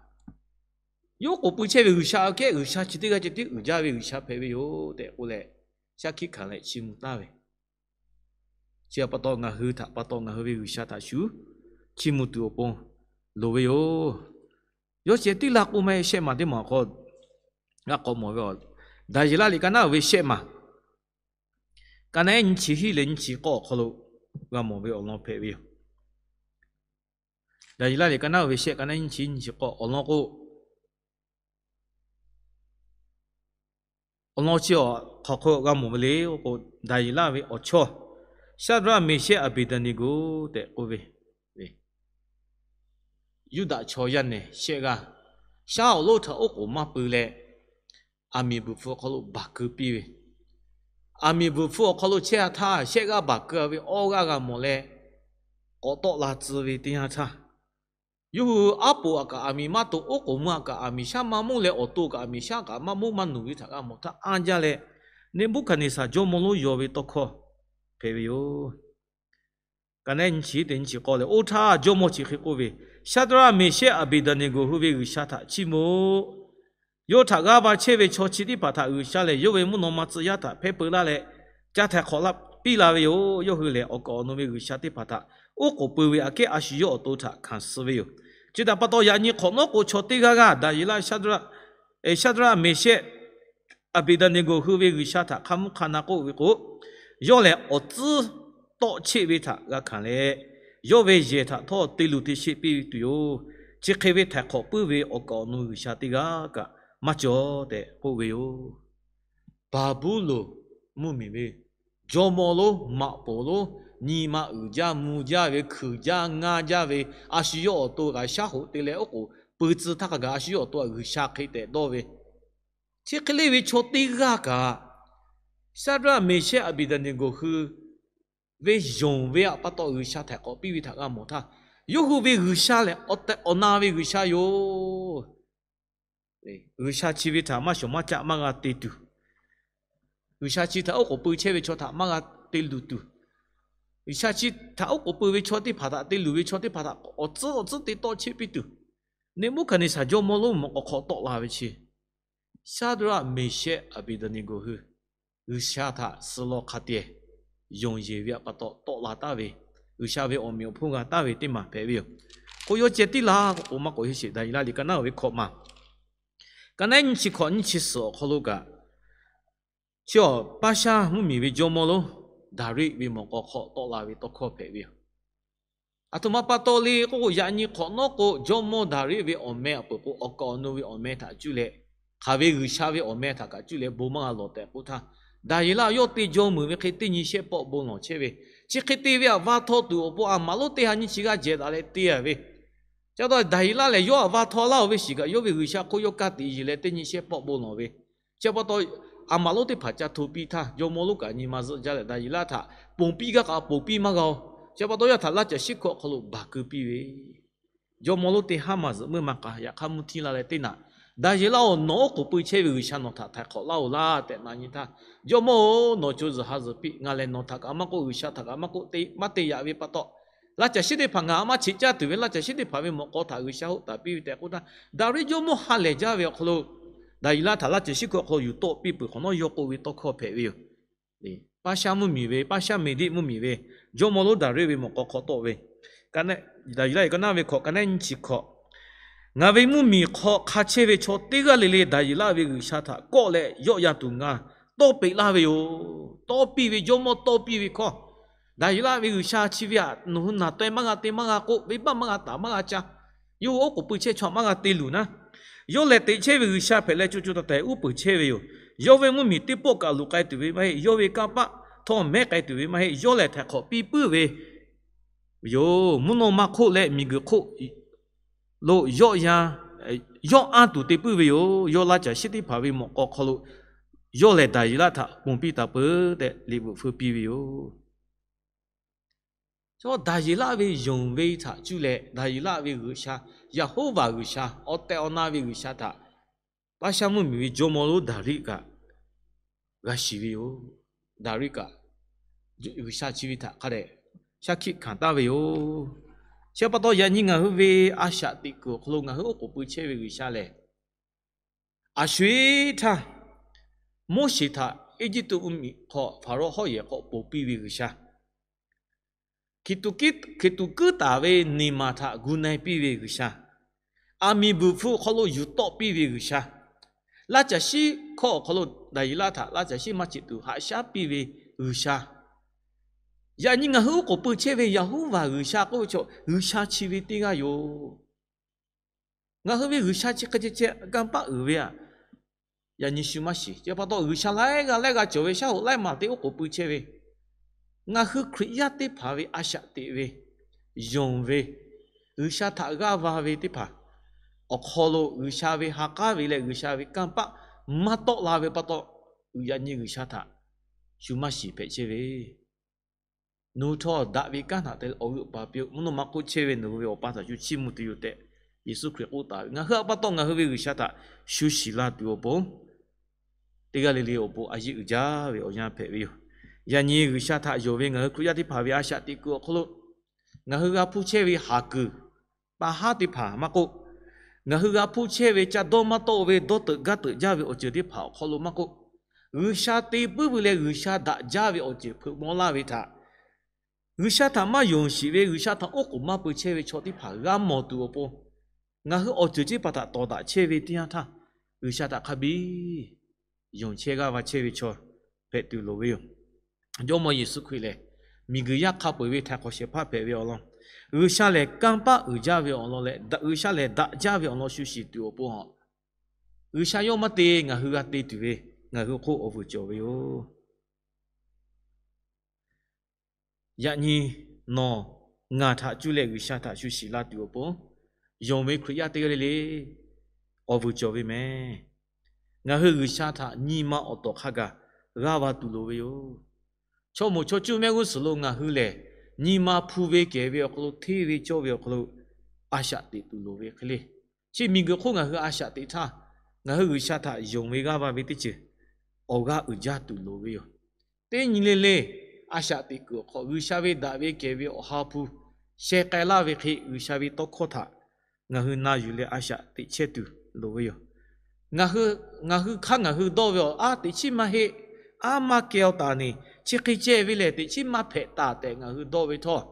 yawˇ oˉ k'oˍ pui chehˇ ve G'uiˬsha aꞈ kehˉ, G'uiˬsha chi teˇ g'aˇ ceh tiˉ uiˍ jaˇ ve G'uiˬsha hpehꞈ ve yoˬ tehꞈ k'oˆ leh, shaˉ hkiˆ hkanˍ leh chiˇ mvuh taˍ ve. Chi htaꞈ pa taw ngaˬ hui htaꞈ pa taw ngaˬ hui ve G'uiˬsha htaꞈ shu chiˇ mvuh tuˬ awˬ pon loˍ ve yoˬ. Yawˇ ceh tiˉ laˇ k'oˆ maˇ heˆ. Shehˆ maˬ teˇ maˬ awˬ hk'aw g'a k'awꞈ mawˬ ve, Daˍyeˍlaˆ liꞈ ka naˉ uiˍ ve shehˆ maˬ, ka naˉ ehˉ nyiˇ chi hiˉ leh nyiˇ chi k'awˇ awˬ hk'aw lo g'a mawˬ ve awˬ lawn hpehꞈ ve yoˬ. Daˍyeˍlaˆ liꞈ ka naˉ uiˍ ve shehˆ, ka naˉ ehˉ nyiˇ chi nyiˇ chi k'awˇ awˬ lawn k'o, awˬ lawn chi awˬ hk'aw hk'aw g'a mawˬ ve le k'o, Daˍyeˍlaˆ ve awˬ chawˇ Shaˍdraˆ, Meˍshehˆ, Aˍbeˍdaˍneˍgoˍ tehꞈ k'oˆ ve, Yuˇdaꞈ chaw yaˇ nehˬ shehˆ g'aˇ, shaˉ awˬ lonˉ htaꞈ oˉ k'oˍ maˇ pui leh, aˬ miˍ bvuhˬ hpfuh awˬ hk'aw lo baˬ keu piˇ ve. Aˬ miˍ bvuhˬ hpfuh awˬ hk'aw lo chehˇ-a htaˇ, shehˆ g'aˇ baˬ keu-a ve awˇ g'aˇ g'a mawˬ leh, k'awꞈ tawˆ la tcuh ve teˇ yanˇ htaˇ, yawˇ hui aˉ poꞈ-a kaꞈ aˬ miˍ maˇ to, oˉ k'oˍ mvuh-a kaꞈ aˬ miˍ shaˉ maˇ monˇ leh, awˬ to kaꞈ aˬ miˍ shaˉ kaꞈ maˇ monˇ maˇ nuˬ ve htaꞈ g'a mawˬ htaˇ, anˇ jaˇ leh Neˍbuˆhkaˍneˍsaˍ jawˇmawˇ lonˉ yaw ve tawˇ hkawˇ hpehꞈ ve yoˬ. Ka naˉ ehˉ nyiˇ chi teˇ nyiˇ chi k'awˇ lehˬ, oˇ htaˇ jawˇmawˇ chi hk'e k'oˆ ve, Shaˍdraˆ, Meˍshehˆ, Aˍbeˍdaˍneˍgoˍ hui ve G'uiˬsha htaꞈ chiˇ mvuh-oˆ. Yawˇ htaꞈ g'aˇ va chehˇ ve chaw chi teˇ hpaˍ htaꞈ G'uiˬsha lehˬ, yawˇ ve mvuhˇ naw ma tcuh yaˇ htaꞈ hpehˇ peu laˇ leh, ca htaiˍ hk'awꞈ laˇ piˇ la ve yoˬ. Yawˇ hui lehˬ, awˬ kaˍ awˬ nu ve g'uiˬsha teˇ hpaˍ htaꞈ oˉ k'oˍ pui ve aꞈ kehˉ a shu yawˇ awˬ to htaꞈ hkanˍ suh ve yoˬ. Chi htaꞈ pa taw, yaꞈ nyi hk'awꞈ nawˉ k'o, chaw teˇ g'aˇ g'aˇ Daˍyeˍlaˆ, Shaˍdraˆ, Meˍshehˆ, Aˍbeˍdaˍneˍgoˍ hui ve G'uiˬsha htaꞈ hk'a mvuhˇ hk'a na k'oˆ ve k'o, yawˇ lehˬ awˬ tcuhˉ tawˆ cheˆ ve htaꞈ g'a hkanˍ leh, yawˇ ve yehˬ htaꞈ htawˇ te luˬ te sheˆ piˇ ve tuˬ yoˬ. Chi hk'e ve htaiˍ hk'awꞈ puiˉ ve awˬ kaˍ awˬ nu g'uiˬsha teˇ g'aˇ kaꞈ maˇ cawˬ tehꞈ k'oˆ ve yoˬ. Baˍbuˍlonˍ mvuhˇmiˬ ve jawˇmawˇ lonˉ, maꞈ poˍ lonˉ, nyi ma uiˍ jaˇ mvuh jaˇ ve, hkuiˬ jaˇ ngaˇ jaˇ ve, a shu yawˇ awˬ to kaꞈ shaˉ hoꞈ te leh oˉ k'oˍ pui tcuh htaˇ hk'a gaˬ a shu yawˇ awˬ to kaꞈ g'uiˬsha hk'e tehꞈ dawˇ ve, chi hk'e le ve chaw teˇ g'aˇ kaꞈ, Shaˍdraˆ, Meˍshehˆ, Aˍbeˍdaˍneˍgoˍ hui ve yonˍ ve aꞈ pa taw G'uiˬsha htaiˍ hk'awꞈ piˇ ve htaꞈ g'a mawˬ htaˇ, yawˇ hui ve G'uiˬsha lehˬ awˬ tehˬ awˬ na ve G'uiˬsha yoˬ. G'uiˬsha chi ve htaꞈ maˇ shawˍ maˇ caˆ maˇ g'a te tuˬ, G'uiˬsha chi htaꞈ oˉ k'oˍ pui chehˇ ve chaw htaꞈ maˇ g'a te luˬ tuˬ, G'uiˬsha chi htaꞈ oˉ k'oˍ pui ve chaw teˇ hpaˍ htaꞈ te luˬ ve chaw teˇ hpaˍ htaꞈ awˬ tcuhˉ awˬ tcuhˉ te tawˆ cheˆ piˇ tuˬ, Neˍbuˆhkaˍneˍsaˍ jawˇmawˇ lonˉ mvuhꞈ k'awꞈ hk'awꞈ tawˆ la ve chi, Shaˍdraˆ, Meˍshehˆ, Aˍbeˍdaˍneˍgoˍ hui G'uiˬsha htaꞈ suh law hk'a te yonˍ yeˬ ve aꞈ pa taw tawˆ la taˍ ve, G'uiˬsha ve awˬ meꞈ awˬ hponˇ g'a taˍ ve teˇ maˬ hpehꞈ ve yoˬ. K'o, yawˇ ceh tiˉ laˇ k'o, maˇ k'oˆ heˆ sheˍ. Daˍyeˍlaˆ liꞈ ka naˉ uiˍ ve hkawꞈ maˬ, ka naˉ ehˉ nyiˇ chi hkawꞈ nyiˇ chi suhˍ awˬ hk'aw lo kaꞈ, chi awˬ Paˇshaˇ mvuhˇmiˬ ve jawˇmawˇ lonˉ Daˍriˆ ve mawꞈ k'aw hk'aw tawˆ la ve tawˇ hkawˇ hpehꞈ ve yoˬ. Aˬ htoꞈ ma pa taw le k'oˆ k'o, yaꞈ nyi hk'awꞈ nawˉ k'o, jawˇmawˇ Daˍriˆ ve awˬ meh aꞈ peuˬ k'o, awˬ kaˍ awˬ nu ve awˬ meh htaꞈ cuˇ leh, hk'aˬ ve G'uiˬsha ve awˬ meh htaꞈ kaꞈ cuˇ leh bon maˇ g'a lawˬ tehꞈ k'oˆ htaˇ, Daˍyeˍlaˆ yawˇ te jawˇmawˇ mvuhˇmiˬ ve hk'e teˇ nyi shehˆ pawˆ bon lawˬ chehˇ ve, chi hk'e te ve aꞈ va htaw tuˬ awˬ pon aˬ maˍ lonˉ teˇ ha nyiˇ chi g'aˇ jehˬ daꞈ leh te-a ve, chi pa taw Daˍyeˍlaˆ lehˬ yawˇ aꞈ va htaw laˇ-oˬ ve shiˍ kaꞈ, yawˇ ve G'uiˬsha hk'oˆ yawˇ kaˇ tiꞈ yeˬ leh teˇ nyi shehˆ pawˆ bon lawˬ ve, chi pa taw aˬ maˍ lonˉ teˇ hpaˍ ca hto piˇ htaˇ, jawˇmawˇ lonˉ kaꞈ nyi ma zuhˆ jaˇ leh Daˍyeˍlaˆ htaꞈ ponˬ piˇ gaˇ kaꞈ ponˬ piˇ maˇ g'a-oˬ. Chi pa taw yawˇ htaꞈ laˇ caˬ shiˉ hkawꞈ awˬ hk'aw lo baˬ keu piˇ ve, jawˇmawˇ lonˉ teˇ haˉ maˬ zuhꞈ meuˇ maˇ k'a, yaꞈ hk'aˇ mvuhˇ htiˇ la leh teˇ naꞈ, Daˍyeˍlaˆ-oˬ, nawˬ oˉ k'oˍ pui chehˇ ve G'uiˬsha nawˬ htaꞈ htaiˍ hk'awꞈ laˇ-oˬ laˇ tehꞈ na nyi htaˇ, jawˇmawˇ-oˬ, nawˬ co zuhˬ ha zuhˬ piˇ, ngaˬ lehˬ nawˬ htaꞈ kaꞈ maˇ k'oˆ, G'uiˬsha htaꞈ kaꞈ maˇ k'oˆ, maˇ te yaꞈ ve pa taw, laˇ caˬ shiˉ teˇ hpaˍ ngaˬ maˇ cheꞈ caˇ tuˬ ve laˇ caˬ shiˉ teˇ hpaˍ ve mawꞈ k'aw htaꞈ G'uiˬsha hoˆ taˍ piˇ ve tehꞈ k'oˆ htaˇ, Daˍriˆ jawˇmawˇ ha lehˬ jaˇ ve awˬ hk'aw lo Daˍyeˍlaˆ htaꞈ laˇ caˬ shiˉ hkawꞈ awˬ hk'aw lo yuˬ tawˆ piˇ peuˬ hk'awꞈ nawˉ yawˇ k'oˆ ve tawˇ hkawˇ hpehꞈ ve yoˬ. Paˇshaˇ mvuhˇmiˬ ve, Paˇshaˇ Meˍdiˆ mvuhˇmiˬ ve jawˇmawˇ lonˉ Daˍriˆ ve mawꞈ k'aw hk'aw tawˆ ve, Daˍyeˍlaˆ ka naˉ ve hkawꞈ ka naˉ nyiˇ chi hkawꞈ, ngaˬ ve mvuhˇmiˬ hk'aw hk'a chehˇ ve chaw teˇ g'aˇ le le Daˍyeˍlaˆ ve G'uiˬsha htaꞈ kawˆ leh yawˆ yan tuˬ ngaˬ tawˇ peꞈ laˇ ve yoˬ. Tawˇ piˇ ve, jawˇmawˇ tawˇ piˇ ve hkawˇ, Daˍyeˍlaˆ ve G'uiˬsha chi ve htaꞈ nawˬ hui naˬ taweh maˇ g'a te maˇ g'a k'oˆ, venˇbaˆ maˇ g'a taˍ maˇ g'a ca Yawˇ hui oˉ k'oˍ pui chehˇ chaw maˇ g'a te luˬ naˉ, yawˇ lehˬ teꞈ chehˇ ve G'uiˬsha hpehꞈ leh co co taiˍ taiˍ uˉ peunˍ chehˇ ve yoˬ. Yawˇ ve mvuhˇmiˬ teˇ pawˆ kaꞈ luˬ k'ai tuˬ ve maˇ heˆ. Yawˇ ve kanˇ paˆ htawˇ mehˉ k'ai tuˬ ve maˇ heˆ. Yawˇ lehˬ htaiˍ hk'awꞈ piˇ puiˉ ve yoˬ. Mvuhˇ naw ma hk'oˆ leh miˬguiˬ hk'oˆ lo yawˆ yan, yawˆ anˇ tuˬ te puiˉ ve yoˬ. Yawˇ laˇ caˬ shiˉ teˇ hpaˍ ve mawꞈ k'aw hk'aw lo yawˇ lehˬ Daˍyeˍlaˆ htaꞈ ponˬ piˇ taˍ peuˬ tehꞈ liꞈ bvuhꞈ feu piˇ ve yoˬ. Chaw Daˍyeˍlaˆ ve yonˍ ve htaꞈ cuˇ leh Daˍyeˍlaˆ ve G'uiˬsha, Yeˍhoˉvaˬ G'uiˬsha, awˬ tehˬ awˬ na ve G'uiˬsha htaꞈ Paˉshaˆ mvuhˇmiˬ ve jawˇmawˇ lonˉ Daˍriˆ kaꞈ g'a shiˍ ve yoˬ. Daˍriˆ kaꞈ G'uiˬsha chi ve htaꞈ hk'a dehꞈ shaˉ hkiˆ hkanˍ taˍ ve yoˬ. Chi pa taw yaꞈ nyi ngaˬ hui ve a shaꞈ teꞈ kuiˬ awˬ hk'aw lo ngaˬ hui oˉ k'oˍ pui chehˇ ve G'uiˬsha lehˬ, aˬ sho-eˬ htaˇ Moˉseˍ htaꞈ Eˇjiˇtuꞈ mvuhˇmiˬ hk'aw Hpaˍrawˇ hawˉ yehˬ hk'aw ponˬ piˇ ve G'uiˬsha, hkiˬ tuꞈ kuiˉ taˍ ve neˬ maˬ htaꞈ gu na-e piˇ ve G'uiˬsha, aˬ miˍ bvuhˬ hpfuh awˬ hk'aw lo yuˬ tawˆ piˇ ve G'uiˬsha, laˇ caˬ shiˉ hkawˇ awˬ hk'aw lo Daˍyeˍlaˆ htaꞈ laˇ caˬ shiˉ maˇ ceꞈ tuˬ haꞈ shaˉ piˇ ve G'uiˬsha, yaꞈ nyi ngaˬ hui oˉ k'oˍ pui chehˇ ve Yeˍhoˉvaˬ G'uiˬsha k'oˆ ve chaw G'uiˬsha chi ve teˇ g'aˇ yoˬ. Ngaˬ hui ve G'uiˬsha chi hk'e ceh ceh kanˇ paˆ uiˍ ve aꞈ, yaꞈ nyi shu maˇ shiˍ. Chi pa taw G'uiˬsha laiˉ g'aˇ laiˉ g'aˇ cawˬ ve shaˉ hoꞈ laiˉ maˬ te oˉ k'oˍ pui chehˇ ve, ngaˬ hui Hkriꞈ yaˇ teˇ hpaˍ ve a shaꞈ teꞈ ve, yonˍ ve, G'uiˬsha htaꞈ g'aˇ va ve teˇ hpaˍ awˬ hk'aw lo G'uiˬsha ve ha k'aˉ ve leh G'uiˬsha ve kanˇ paˆ maˇ tawˆ la ve pa taw, yaꞈ nyi G'uiˬsha htaꞈ shu maˇ shiˍ hpehꞈ chehˇ ve nawˬ hui htawˇ daꞈ ve kanˉ htaꞈ te leh awˬ g'euˆ paˍ piˇ-oˆ. Mvuhˇ naw ma hk'oˆ chehˇ ve nawˬ hui ve Awˬ pa htaꞈ shu chiˇ mvuh tuˬ yoˬ tehꞈ, Yeˍsuˆ Hkriꞈ k'oˆ taˍ ve, ngaˬ hui a pa taw ngaˬ hui ve G'uiˬsha htaꞈ shu shiˍ la tuˬ awˬ pon teˇ g'aˇ le le awˬ pon a yeˇ uiˍ jaˇ ve awˬ yanˇ hpehꞈ ve yoˬ. Yaꞈ nyi G'uiˬsha htaꞈ yonˍ ve ngaˬ hui Hkriꞈ yaˇ teˇ hpaˍ ve a shaꞈ teꞈ kuiˬ awˬ hk'aw lo, ngaˬ hui g'a hpuˇ chehˇ ve haˍ kuiˬ pa haˉ teˇ hpaˍ maˇ k'oˆ, ngaˬ hui g'a hpuˇ chehˇ ve ca dawˇ maˇ tawˆ ve dawˇ teuꞈ gaˇ teuꞈ jaˇ ve awˬ ceuˬ teˇ hpaˍ awˬ hk'aw lo maˇ k'oˆ, G'uiˬsha te puiˉ ve leh G'uiˬsha daꞈ jaˇ ve awˬ ceuˬ hpeuꞈ maw laˇ ve htaꞈ, G'uiˬsha htaꞈ maˇ yonˍ shiˍ ve, G'uiˬsha htaꞈ oˉ k'oˍ maˇ pui chehˇ ve chaw teˇ hpaˍ g'a mawˬ tuˬ awˬ pon, ngaˬ hui awˬ ceuˬ ceˇ paˍ htaꞈ tawˍ daꞈ chehˇ ve teˇ yanˇ htaˇ, G'uiˬsha htaꞈ hk'a biˇ yonˍ chehˇ g'aˇ va chehˇ ve chaw hpehꞈ tuˬ loˍ ve yoˬ. Jawˇmawˇ Yeˍsuˆ Hkriꞈ lehˬ, miˬguiˬ yaˇ hk'a peu-eˬ ve htaiˍ hk'awꞈ shehˍ hpaˇ hpehꞈ ve awˬ lawn, G'uiˬsha lehˬ kanˇ paˆ uiˍ jaˇ ve awˬ lawn leh, G'uiˬsha lehˬ daꞈ jaˇ ve awˬ lawn shu shiˍ tuˬ awˬ pon a, G'uiˬsha yawˇ maˇ te, ngaˬ hui g'a te tuˬ ve, ngaˬ hui hk'oˆ awˬ vuiˬ cawˬ ve yoˬ. Yaꞈ nyi nawˬ ngaˬ htaꞈ cuˇ leh G'uiˬsha htaꞈ shu shiˍ la tuˬ awˬ pon, yonˍ ve Hkriꞈ yaˇ teˇ g'aˇ le le awˬ vuiˬ cawˬ ve mehˍ. Ngaˬ hui G'uiˬsha htaꞈ nyi ma awˬ tawˍ hk'a gaˬ g'aˇ va tuˬ loˍ ve yoˬ. Chaw moˍ chaw cuˇ mehˆ g'uˇ suhˍ lo ngaˬ hui lehˬ, nyi ma hpu ve kehˬ ve awˬ hk'aw lo, hteˇ ve cawˇ ve awˬ hk'aw lo a shaꞈ teꞈ tuˬ loˍ ve hk'e le. Chi miˬguiˬ hk'oˆ ngaˬ hui a shaꞈ teꞈ htaˇ, ngaˬ hui G'uiˬsha htaꞈ yonˍ ve g'aˇ va ve teˇ ceuˬ awˬ g'aˇ uiˍ jaˇ tuˬ loˍ ve yoˬ. Teˇ nyi le le a shaꞈ teꞈ kuiˬ awˬ hk'aw G'uiˬsha ve daꞈ ve kehˬ ve Awˬ ha hpu sheh k'ai laˇ ve hk'e, G'uiˬsha ve tawˇ hkawˇ htaꞈ ngaˬ hui na yuˬ leh a shaꞈ teꞈ chehˇ tuˬ loˍ ve yoˬ. Ngaˬ hui hk'aˇ ngaˬ hui dawˇ ve awˬ, aˉ teꞈ chiˉ maˇ heˆ, aˉ maˇ keh-aw taˍ neˬ, chi hk'e ceh ve lehˬ teꞈ chiˉ maˇ hpehꞈ taˍ tehꞈ ngaˬ hui dawˇ ve htawˇ,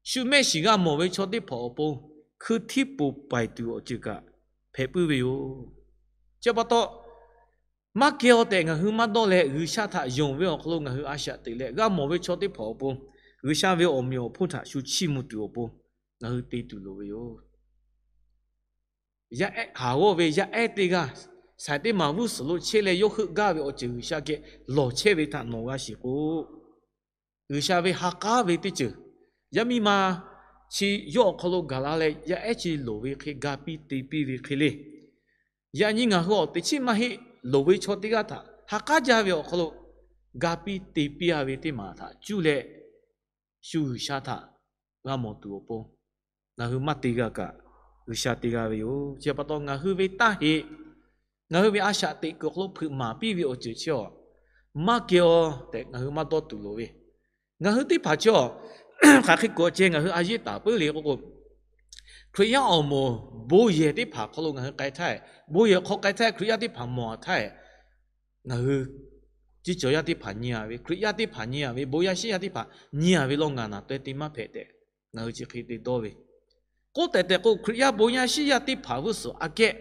shu mehˆ shiˍ g'a mawˬ ve chaw teˇ hpaˍ awˬ pon hkui htiˉ poˬ paiˍ tuˬ awˬ ceuˬ kaꞈ hpehꞈ puiˉ ve yoˬ. Chi pa taw, maˇ keh-aw tehꞈ ngaˬ hui maˇ dawˇ leh, G'uiˬsha htaꞈ yonˍ ve awˬ hk'aw lo ngaˬ hui a shaꞈ teꞈ leh g'a mawˬ ve chaw teˇ hpaˍ awˬ pon, G'uiˬsha ve awˬ meꞈ awˬ hponˇ htaꞈ shu chiˇ mvuh tuˬ awˬ pon ngaˬ hui te tuˬ loˍ ve yoˬ. Yaˇ ehˉ haˍ g'awˇ ve yaˇ ehˉ teˇ g'aˇ, saiˍ teˇ maˍ g'uˇ suhˍ lo chehˇ leh yawˇ heuˆ gaˇ ve awˬ ceuˬ G'uiˬsha geh lawˬ chehˇ ve htaꞈ nawˬ g'a shiˍ k'o, G'uiˬsha ve ha k'aˉ ve teˇ ceuˬ, yaˇ miˇ ma chi yawˇ awˬ hk'aw lo gaˬ la leh yaˇ ehˉ chi loˍ ve hk'e ga piˇ te piˇ ve hk'e le. Yaꞈ nyi ngaˬ hui awˬ teꞈ chiˉ maˇ heˆ, loˍ ve chaw teˇ g'aˇ htaꞈ ha k'aˉ jaˇ ve awˬ hk'aw lo ga piˇ te piˇ-a ve teˇ maˬ htaꞈ cuˇ leh, shu G'uiˬsha htaꞈ g'a mawˬ tuˬ awˬ pon ngaˬ hui maˇ te g'a kaꞈ, G'uiˬsha te g'a ve yoˬ. Chi pa taw ngaˬ hui ve taˇ heꞈ, ngaˬ hui ve a shaꞈ teꞈ kuiˬ awˬ hk'aw lo hpeuꞈ maˍ piˇ ve awˬ ceuˬ chi awˬ, maˇ keh-aw tehꞈ ngaˬ hui maˇ dawˇ tuˬ loˍ ve, ngaˬ hui teˇ hpaˍ chi awˬ, hk'aˬ hk'e kuˬ ceh ngaˬ hui a yeˇ taˍ puiˉ le k'o k'o, Hkriꞈ yaˇ awˬ moˍ bon yehˬ teˇ hpaˍ hk'aw lo ngaˬ hui k'ai htaˇ, bon yehˬ hk'aw k'ai htaˇ Hkriꞈ yaˇ teˇ hpaˍ mawˬ htaˇ, ngaˬ hui ciˇ cawˬ yaˇ teˇ hpaˍ nyi-a ve, Hkriꞈ yaˇ teˇ hpaˍ nyi-a ve, bon yaˇ shiˉ yaˇ teˇ hpaˍ nyi-a ve law ngaˬ naˬ taweh te maˇ hpehꞈ tehꞈ, ngaˬ hui chi hk'e te dawˇ ve. K'oˆ tehꞈ tehꞈ k'o, Hkriꞈ yaˇ bon yaˇ shiˉ yaˇ teˇ hpaˍ g'uˇ suhˍ aꞈ kehˉ,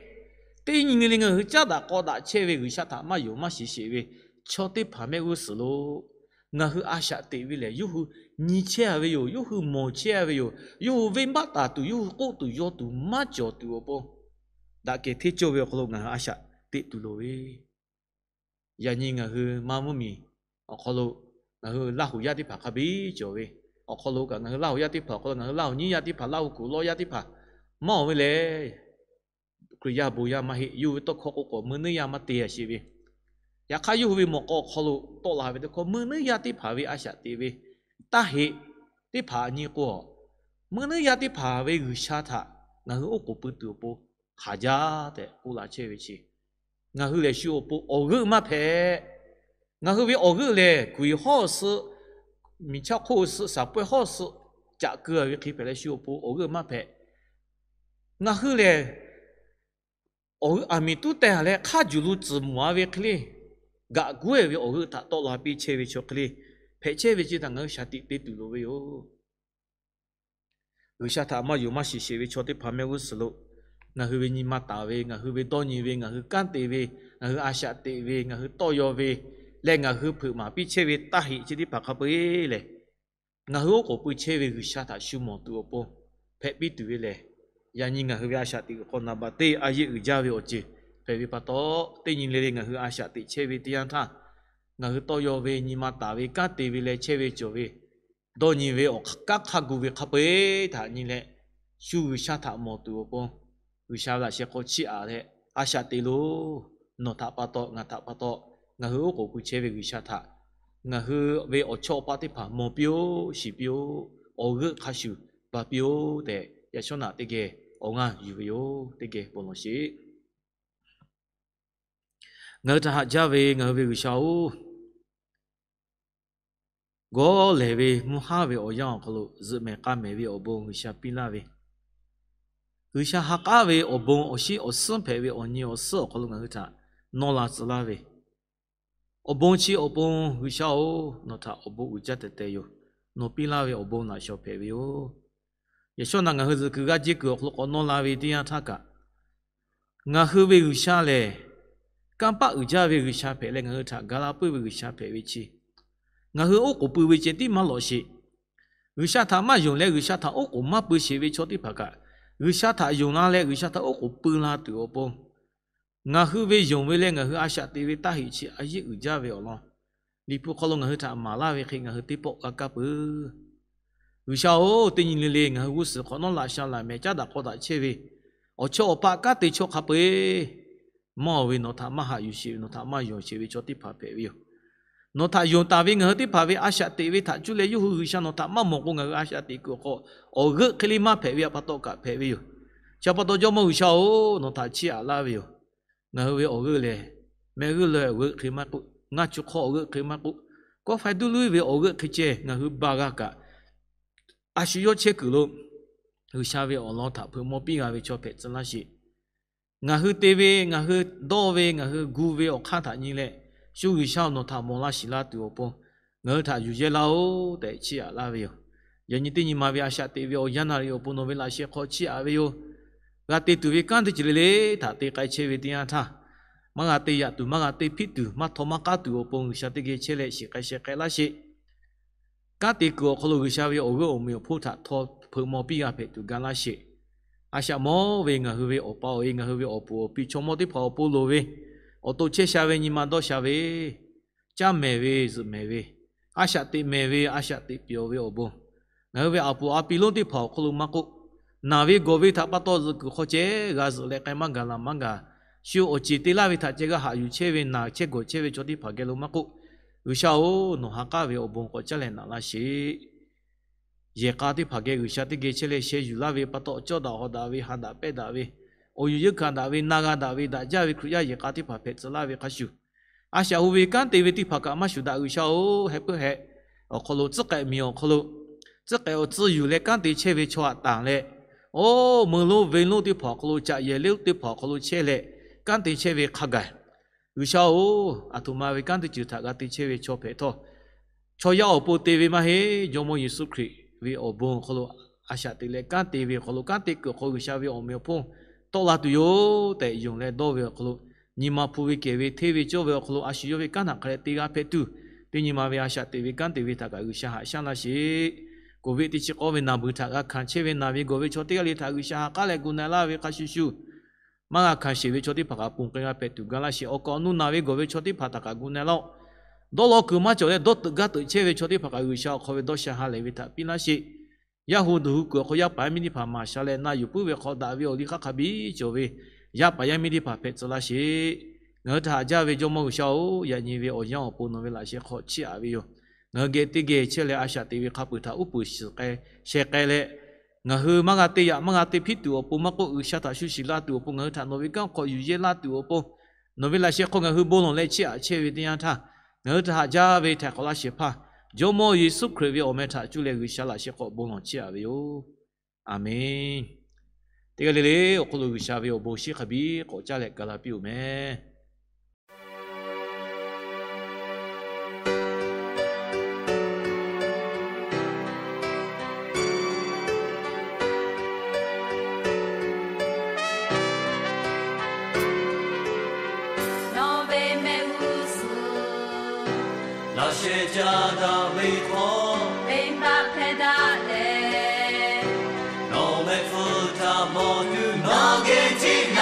teˇ nyi le le ngaˬ hui caˉ daꞈ k'aw daꞈ chehˇ ve G'uiˬsha htaꞈ maˇ yonˍ maˇ shiˍ sheˍ ve chaw teˇ hpaˍ mehˆ g'uˇ suhˍ lo Ngaˬ hui a shaꞈ teꞈ ve lehˬ, yawˇ hui nyi chehˇ a ve yoˬ. Yawˇ hui mawˬ chehˇ a ve yoˬ. Yawˇ hui venˇbaˆ taˍ tuˬ, yawˇ hui k'oˆ tuˬ yaw tuˬ maˇ cawˬ tuˬ awˬ pon, daꞈ kehˬ hteˇ cawˇ ve awˬ hk'aw lo ngaˬ hui a shaꞈ teꞈ tuˬ loˍ ve. Yaꞈ nyi ngaˬ hui maˇ mvuhˇ miˬ awˬ hk'aw lo ngaˬ hui Laˇ huˍ yaˇ teˇ hpaˍ hk'a biˇ cawˬ ve awˬ hk'aw lo kaꞈ, ngaˬ hui Laˇ huˍ yaˇ teˇ hpaˍ awˬ hk'aw lo ngaˬ hui Laˇ huˍ nyiˇ yaˇ teˇ hpaˍ, Laˇ huˍ kuˬ lawˇ yaˇ teˇ hpaˍ maˇ oˬ ve lehˬ, Hkriꞈ yaˇ bon yaˇ maˇ heˆ. Yawˇ hui ve tawˇ hkawˇ k'o k'awꞈ meuˇ nuˉ yaˇ maˇ te a sheˍ ve. Yaꞈ hk'aˇ yawˇ hui ve mawꞈ k'aw awˬ hk'aw lo tawˆ la ve teˇ hkawˇ meuˇ nuˉ yaˇ teˇ hpaˍ ve a shaꞈ teꞈ ve taˇ heꞈ. Teˇ hpaˍ nyi k'o, meuˇ nuˉ yaˇ teˇ hpaˍ ve G'uiˬsha htaꞈ ngaˬ hui oˉ k'oˍ pui tuˬ awˬ pon hk'aˬ jaˇ tehꞈ k'oˆ la chehˇ ve chi, ngaˬ hui lehˬ shu awˬ pon awˬ g'euˆ maˇ hpehꞈ. Ngaˬ hui ve awˬ g'euˆ lehˬ, kuˬ iˍ hawˉ suh, miˬ chaˇ hk'oˆ suh, saˍ pawehˇ hawˉ suh, caꞈ keu a ve hk'e hpehꞈ leh shu awˬ pon awˬ g'euˆ maˇ hpehꞈ. Ngaˬ hui lehˬ, awˬ g'euˆ aˬ miˍ tuˉ teh a leh hk'a juˬ lo tcuhˍ mawˬ a ve hk'e le, gaꞈ guˉ e ve awˬ g'euˆ htaꞈ tawˆ la piˇ chehˇ ve chaw hk'e le, hpehꞈ chehˇ ve chi htaꞈ ngaˬ hui shaˍ tiꞈ te tuˬ loˍ ve yoˬ. G'uiˬsha htaꞈ maˇ yonˍ maˇ shiˍ sheˍ ve chaw teˇ hpaˍ mehˆ g'uˇ suhˍ lo, ngaˬ hui ve nyi ma taˍ ve, ngaˬ hui ve dawˇ nyi ve, ngaˬ hui kanˉ te ve, ngaˬ hui a shaꞈ teꞈ ve, ngaˬ hui tawˇ yaw ve, leh ngaˬ hui hpeuꞈ maˍ piˇ chehˇ ve taˇ heꞈ chi teˇ hpaˍ hk'a peu-eˬ lehˬ, ngaˬ hui oˉ k'oˍ pui chehˇ ve G'uiˬsha htaꞈ shu mawˬ tuˬ awˬ pon hpehꞈ piˇ tuˬ ve lehˬ, yaꞈ nyi ngaˬ hui ve a shaꞈ teꞈ kuiˬ hk'aw naˍ baˬ teˇ a yeˆ uiˍ jaˇ ve awˬ ceuˬ hpehꞈ ve pa taw, teˇ nyi le le ngaˬ hui a shaꞈ teꞈ chehˇ ve teˇ yanˇ htaˇ, ngaˬ hui tawˇ yaw ve, nyi ma taˍ ve, kanˉ te ve leh chehˇ ve cawˬ ve, dawˇ nyi ve awˬ kanˉ hk'a gu ve hk'a peu-eˬ htaꞈ nyi leh, shu G'uiˬsha htaꞈ mawˬ tuˬ awˬ pon, G'uiˬsha ve laꞈ sheh hk'aw chiˇ aꞈ leh, a shaꞈ teꞈ loˬ. Nawˬ htaꞈ pa taw, ngaˬ htaꞈ pa taw, ngaˬ hui oˉ k'oˍ pui chehˇ ve G'uiˬsha htaꞈ ngaˬ hui ve awˬ chawˇ awˬ paˆ teˇ hpaˍ mawˬ piˇ-oˆ, shiˍ piˇ-oˆ, awˬ g'euˆ hk'a shuˍ ba piˇ-oˆ tehꞈ, yaꞈ shawˉ naꞈ teˇ geh awˬ ngaˇ yuˬ ve yoˬ. Teˇ geh bon lawˬ sheˍ. Ngaˬ hui htaꞈ haꞈ jaˇ ve ngaˬ hui ve G'uiˬsha-oˬ, gawˇ lehˬ ve mvuhˇ haˉ ve awˬ yanˇ awˬ hk'aw lo zuhꞈ mehˍ k'a mehˍ ve awˬ bon G'uiˬsha piˇ laˇ ve, G'uiˬsha ha k'aˉ ve awˬ bon awˬ shinˉ awˬ suhˉ hpehꞈ ve awˬ nyi awˬ suhˉ awˬ hk'aw lo ngaˬ hui htaꞈ nawˇ la tcuh laˇ ve, awˬ bon chi awˬ pon G'uiˬsha-oˬ, nawˬ htaꞈ awˬ bon uiˍ jaˇ tehꞈ tehꞈ yoˬ. Nawˬ piˇ laˇ ve awˬ bon laꞈ shawˍ hpehꞈ ve yoˬ. Yaꞈ shawˉ naꞈ ngaˬ hui zuhꞈ kuiˬ g'aˇ jehˇ kuiˬ awˬ hk'aw lo k'awꞈ nawˇ la ve teˇ yanˇ htaˇ kaꞈ, ngaˬ hui ve G'uiˬsha lehˬ, kanˇ paˆ uiˍ jaˇ ve G'uiˬsha hpehꞈ leh, ngaˬ hui htaꞈ ga la puiˉ ve G'uiˬsha hpehꞈ ve chi, ngaˬ hui oˉ k'oˍ pui ve ceh tiˉ maˇ lawꞈ sheˍ. G'uiˬsha htaꞈ maˇ yonˍ leh G'uiˬsha htaꞈ oˉ k'oˍ maˇ pui sheˍ ve chaw teˇ hpaˍ kaꞈ, G'uiˬsha htaꞈ yonˍ la leh G'uiˬsha htaꞈ oˉ k'oˍ pui la tuˬ awˬ pon, ngaˬ hui ve yonˍ ve leh ngaˬ hui a shaꞈ teꞈ ve taˇ heꞈ chi a yeˆ uiˍ jaˇ ve awˬ lawn, Liꞈ hpu hk'aw lo ngaˬ hui htaꞈ maˍ laˇ ve hk'e ngaˬ hui teˇ pawˆ g'a kaˇ peuˬ. G'uiˬsha-oˬ, teˇ nyi le le ngaˬ hui g'uˇ suhˍ hk'awꞈ nawˉ laꞈ sha laꞈ mehˍ caˉ daꞈ k'aw daꞈ chehˇ ve awˬ chawˇ awˬ paˆ kanˉ te chaw hk'a peu-eˬ, maˇ oˬ ve nawˬ htaꞈ maˇ haꞈ yuˬ sheˍ ve, nawˬ htaꞈ maˇ yonˍ sheˍ ve chaw teˇ hpaˍ hpehꞈ ve yoˬ. Nawˬ htaꞈ yonˍ taˍ ve ngaˬ hui teˇ hpaˍ ve a shaꞈ teꞈ ve htaꞈ cuˇ leh yawˇ hui G'uiˬsha nawˬ htaꞈ maˇ mawˬ k'o, ngaˬ hui a shaꞈ teꞈ kuiˬ awˬ hk'aw awˬ g'euˆ hk'e le maˇ hpehꞈ ve pa taw kaꞈ hpehꞈ ve yoˬ. Chi pa taw Jawˇmawˇ G'uiˬsha-oˬ, nawˬ htaꞈ chiˇ aꞈ laˇ ve yoˬ. Ngaˬ hui ve awˬ g'euˆ lehˬ, mehˆ g'uˇ leh awˬ g'euˆ hk'e maˇ k'oˆ, ngaˇ chu hk'awˇ awˬ g'euˆ hk'e maˇ k'oˆ, kawˆ faiˇ duˇ luiˉ ve awˬ g'euˆ hk'e ceh ngaˬ hui ba g'a kaꞈ, a shu yawˇ chehˇ kuiˬ lo G'uiˬsha ve awˬ lawn htaꞈ hpeuꞈ maw piˇ g'a ve chaw hpehꞈ tcuh laˇ sheˍ. Ngaˬ hui te ve, ngaˬ hui dawˇ ve, ngaˬ hui gu ve awˬ hk'aˇ htaꞈ nyi leh, shu G'uiˬsha nawˬ htaꞈ mawˬ laˇ shiˍ laˇ tuˬ awˬ pon ngaˬ hui htaꞈ yuˬ yehˇ laˇ-oˬ tehꞈ chiˇ aꞈ laˇ ve yoˬ. Yaꞈ nyi teˇ nyi ma ve a shaꞈ teꞈ ve awˬ yanˇ naˍ riˍ awˬ pon nawˬ ve laꞈ sheh hk'aw chiˇ aꞈ ve yoˬ. G'a te tuˬ ve kanˉ teˇ ceuˬ le le htaꞈ te k'ai chehˇ ve teˇ yanˇ htaˇ, maˇ g'a te yaꞈ tuˬ, maˇ g'a te hpiˆ tuˬ, maˇ htaw maˇ k'aˉ tuˬ awˬ pon G'uiˬsha teˇ geh chehˇ leh shiˍ k'ai sheh k'ai laˇ sheˍ. Kanˉ te kuiˬ awˬ hk'aw lo G'uiˬsha ve awˬ g'euˆ awˬ meh awˬ hponˇ htaꞈ htaw hpeuꞈ maw piˇ g'a hpehꞈ tuˬ ga laˇ sheˍ. A shaꞈ mawˇ ve ngaˬ hui ve awˬ pa awˬ e, ngaˬ hui ve awˬ puˍ awˬ pi chaw mawˇ teˇ hpaˍ awˬ pon loˍ ve, awˬ to chehˇ sha ve, nyi ma dawˇ sha ve, caˇ mehˍ ve, zuhꞈ mehˍ ve, a shaꞈ teꞈ mehˍ ve, a shaꞈ teꞈ pyawˬ ve awˬ bon, ngaˬ hui ve a puˍ a pi lonˉ teˇ hpaˍ awˬ hk'aw lo maˇ k'oˆ, naˬ ve gawˬ ve htaꞈ pa taw zuhꞈ kuiˬ hk'aw ceh g'a zuhꞈ leh k'ai maˇ gaˬ laˬ maˇ gaˬ, shu awˬ ceˬ te laˇ ve htaꞈ ceh g'a haꞈ yuˬ chehˇ ve, naˬ chehˇ gawˬ chehˇ ve chaw teˇ hpaˍ geh lo maˇ k'oˆ, G'uiˬsha-oˬ, nawˬ ha k'aˉ ve awˬ bon k'awꞈ caˉ leh naꞈ laˇ sheˍ. Yehˬ k'a teˇ hpaˍ geh G'uiˬsha teˇ geh chehˇ leh sheh yuˬ laˇ ve pa taw, cawˇ daꞈ haw daꞈ ve, ha daꞈ pehˇ daꞈ ve, awˬ yuˬ yeunˇ hkanˍ daꞈ ve, na g'a daꞈ ve, daꞈ jaˇ ve Hkriꞈ yaˇ yehˬ k'a teˇ hpaˍ hpehꞈ tcuh laˇ ve hk'a shuˍ, a shaꞈ hu ve kanˉ te ve teˇ hpaˍ kaꞈ maˇ shuˍ daꞈ G'uiˬsha-oˬ, heh puiˉ heh awˬ hk'aw lo tcuhˉ k'ehꞈ miˬ awˬ hk'aw lo tcuhˉ k'ehꞈ awˬ tcuhˉ yuˬ leh kanˉ te chehˇ ve chaw htaꞈ tanˬ leh, oˇ meuˇ lonˉ venˇ lonˉ teˇ hpaˍ awˬ hk'aw lo, caꞈ yehˬ lonˉ teˇ hpaˍ awˬ hk'aw lo chehˇ leh kanˉ te chehˇ ve hk'a gaˬ, G'uiˬsha-oˬ, aˬ htoꞈ ma ve kanˉ teˇ ceuˬ htaꞈ g'a te chehˇ ve chaw hpehꞈ htawˇ, chaw yaˇ awˬ pon te ve maˇ heˆ. Jawˇmawˇ Yeˍsuˆ Hkriꞈ ve awˬ bon awˬ hk'aw lo a shaꞈ teꞈ leh kanˉ te ve awˬ hk'aw lo, kanˉ te kuiˬ awˬ hk'aw lo G'uiˬsha ve awˬ meh awˬ hponˇ tawˆ la tuˬ yoˬ tehꞈ yonˍ leh dawˇ ve awˬ hk'aw lo, nyi ma hpu ve kehˬ ve hteˇ ve cawˇ ve awˬ hk'aw lo a shu yawˇ ve kanˉ htaꞈ hk'a dehꞈ te g'a hpehꞈ tuˬ, Teˇ nyi ma ve a shaꞈ teꞈ ve kanˉ te ve htaꞈ kaꞈ G'uiˬsha haꞈ shaˉ laˇ sheˍ. Covid teˇ chi k'awˇ ve naˬ beuˬ htaꞈ g'a hkanˍ chehˇ ve naˬ ve gawˬ ve chaw teˇ g'aˇ le htaꞈ G'uiˬsha ha k'aˉ leh gu na-e laˇ ve hk'a shuˍ shuˍ, maˇ g'a hkanˍ sheˍ ve chaw teˇ hpaˍ kaꞈ ponˬ k'ai g'a hpehꞈ tuˬ ga laˇ sheˍ. Awˬ kaˍ awˬ nu naˬ ve gawˬ ve chaw teˇ hpaˍ htaꞈ kaꞈ gu na-e laˇ-oˆ. Dawˇ law kuiˬ maˇ cawˬ leh dawˇ teuꞈ gaˇ teuꞈ chehˇ ve chaw teˇ hpaˍ kaꞈ G'uiˬsha awˬ hk'aw ve dawˇ sha ha lehˬ ve htaꞈ piˇ laˇ sheˍ. Yaˇ hu duˬ hu kuiˬ awˬ hk'aw yaˇ paˍ yaˇ miˇ teˇ hpaˍ maˍ sha leh na yuˬ puiˉ ve hk'aw daꞈ ve awˬ liˇ hk'aˉ hk'a biˇ cawˬ ve yaˇ paˍ yaˇ miˇ teˇ hpaˍ hpehꞈ tcuh laˇ sheˍ. Ngaˬ hui htaꞈ haꞈ jaˇ ve Jawˇmawˇ G'uiˬsha-oˬ, yaꞈ nyi ve awˬ yanˇ awˬ pon nawˬ ve laꞈ sheh hk'aw chiˇ aꞈ ve yoˬ. Ngaˬ hui geh teˇ geh chehˇ leh a shaꞈ teꞈ ve hk'a peuˬ htaꞈ uˉ peunˍ shiˍ k'ai, sheh k'ai leh, ngaˬ hui maˇ g'a te yaꞈ maˇ g'a te hpiˉ tuˬ awˬ pon maˇ k'oˆ, G'uiˬsha htaꞈ shu shiˍ la tuˬ awˬ pon ngaˬ hui htaꞈ nawˬ ve kanˉ hk'aw yuˬ yehˇ laˇ tuˬ awˬ pon, nawˬ ve laꞈ sheh hk'aw ngaˬ hui bon lawˬ leh chiˇ aꞈ chehˇ ve teˇ yanˇ htaˇ, ngaˬ hui htaꞈ haꞈ jaˇ ve htaiˍ hk'awꞈ laˇ shehˍ hpaˇ Jawˇmawˇ Yeˍsuˆ Hkriꞈ ve awˬ meh htaꞈ cuˇ leh G'uiˬsha laꞈ sheh hk'aw bon lawˬ chiˇ aꞈ ve yoˬ. Aˬmenˍ. Teˇ g'aˇ le le awˬ hk'aw lo G'uiˬsha ve awˬ bon shinˉ hk'a biˇ k'awꞈ caˇ leh ga la piˇ-oˬ meh. Nawˬ ve mehˆ g'uˇ suhˍ laꞈ sheh caˇ daꞈ ve hk'aw, venˇbaˆ hpehˇ daꞈ leh, nawˬ mehˆ hpfuhˇ htaꞈ mawˬ tuˬ nawˬ geh tiˇ